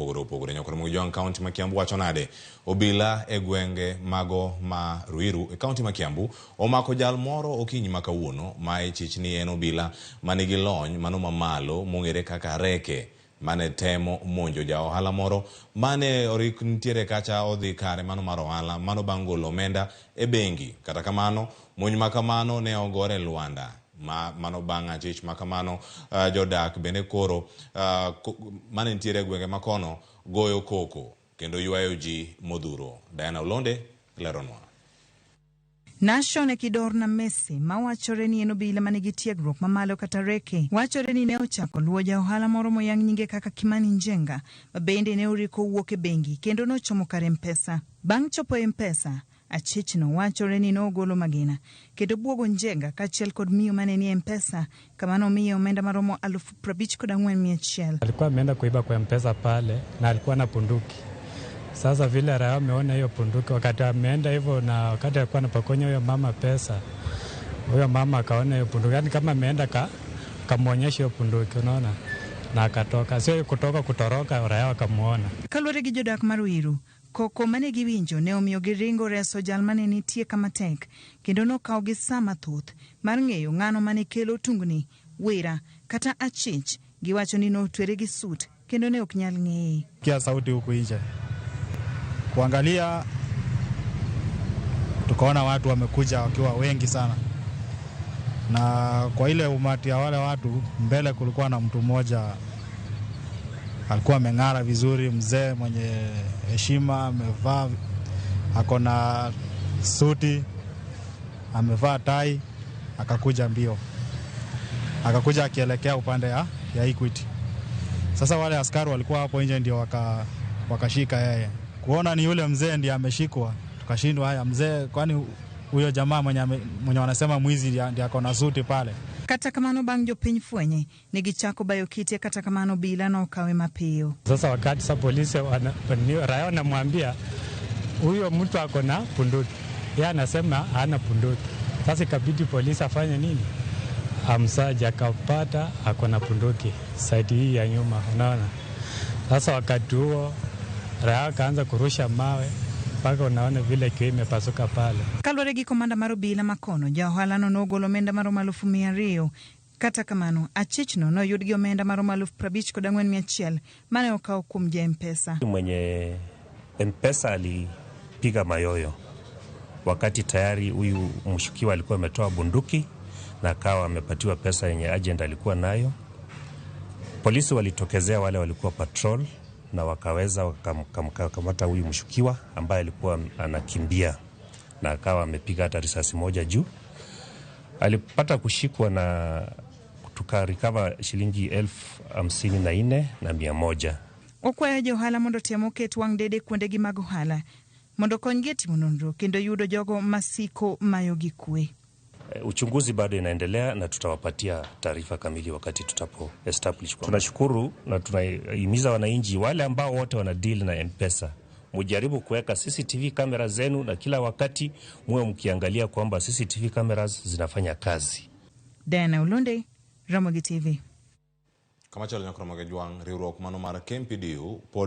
Mopogore opogore. Nyakwar Ramogi Jowang', kaunti ma Kiambu wacho nade? Obila e gwenge mago ma Ruiru e kaunti ma Kiambu omako jal moro okinyi ma kawuono ma ichich ni en obila manigi lony mano mamalo mong'ere kaka Reke mane temo monjo ja ohala moro mane orik nitiere kacha odhi kare mano mar ohala mano bang' golo omenda e bengi. Kata kamano, monj ma kamano ne ogore lwanda ma mano bang' achich ma kamano jodak bende koro mane nitiere e gwenge makono goyo koko kendo ywayo ji modhuro. Diana Olonde leronwa. Nashon Ekidor na Messi mawachore ni en obila manigi tiegruok mamalo kata Reke wachore ni ne ochako luwo ja ohala moro moyang nyinge kaka Kimani Njenga ma bende ne oriko wuok e bengi kendo nochomo kar M-Pesa. Bang' chopo e M-Pesa, achichno wachore ni nogolo magina kendo buogo Njenga kaachiel kod miyo mane ni e M-Pesa kama nomiye omenda maromo 54,100. Alikuwa ameenda kuiba kwa M-Pesa pale na alikuwa na bunduki. Sasa vile raia ameona hiyo bunduki, wakati ameenda hivyo na wakati alikuwa anapokonya huyo mama pesa, huyo mama akaona hiyo bunduki, yani kama ameenda kamwonyesha hiyo bunduki, unaona, na akatoka. Sio kutoka kutoroka, raia wakamuona. Kaluwore gi jodak mar Ruiru, koko mane giwinjo ne omiyo giringo reso jal mane nitie kama tek kendo nokawogi sa mathoth mar ng'eyo ng'ano mane kelo tungni, wira kata achich. Giwacho ni notwere gi sut kendo ne ok nyal ng'eye. Kia sauti huku nje kuangalia, tukaona watu wamekuja wakiwa wengi sana, na kwa ile umati ya wale watu mbele kulikuwa na mtu mmoja alikuwa ameng'ara vizuri, mzee mwenye heshima, amevaa, ako na suti, amevaa tai, akakuja mbio, akakuja akielekea upande ya Equity. Sasa wale askari walikuwa hapo nje ndio wakashika yeye. Kuona ni yule mzee ndiye ameshikwa, tukashindwa, haya mzee, kwani huyo jamaa mwenye wanasema mwizi ndiye ako na suti pale. Kata kamano bang' jopiny fwenye ne gichako bayo kite, kata kamano obila nokawe mapiyo. Sasa wakati sasa polisi raia wanamwambia huyo mtu ako na bunduki, yeye anasema hana bunduki. Sasa ikabidi polisi afanye nini? Amsaji, akapata ako na bunduki side hii ya nyuma, unaona. Sasa wakati huo raia akaanza kurusha mawe mpaka unaona vile kioo imepasuka pale. Kaluwore gi komanda mar obila makono, ja ohalano nogolo omenda maromo 200,000. Kata kamano, achichno noyud gi omenda maromo 54,100 mane okaw kuom ja M-Pesa. Mwenye M-Pesa alipiga mayoyo wakati tayari huyu mshukiwa alikuwa ametoa bunduki na akawa amepatiwa pesa yenye agent alikuwa nayo. Polisi walitokezea, wale walikuwa patrol, na wakaweza wakamkamata huyu mshukiwa ambaye alikuwa anakimbia na akawa amepiga hata risasi moja juu. Alipata kushikwa na tukarecover shilingi 54,100. Okwayo jo ohala mondo otem oket wang' dede kuondegi mag ohala mondo okonygi e timo nonro kendo yudo jogo masiko mayogi kwe. Uchunguzi bado inaendelea na tutawapatia taarifa kamili wakati tutapo establish. Tunashukuru na tunahimiza wananchi wale ambao wote wana deal na M-Pesa, mujaribu kuweka CCTV kamera zenu na kila wakati muwe mkiangalia kwamba CCTV cameras zinafanya kazi. Diana Olonde, Ramogi TV. Kamachielo, Nyakwar Ramogi Jwang', riwruok mano mar KMPDU pod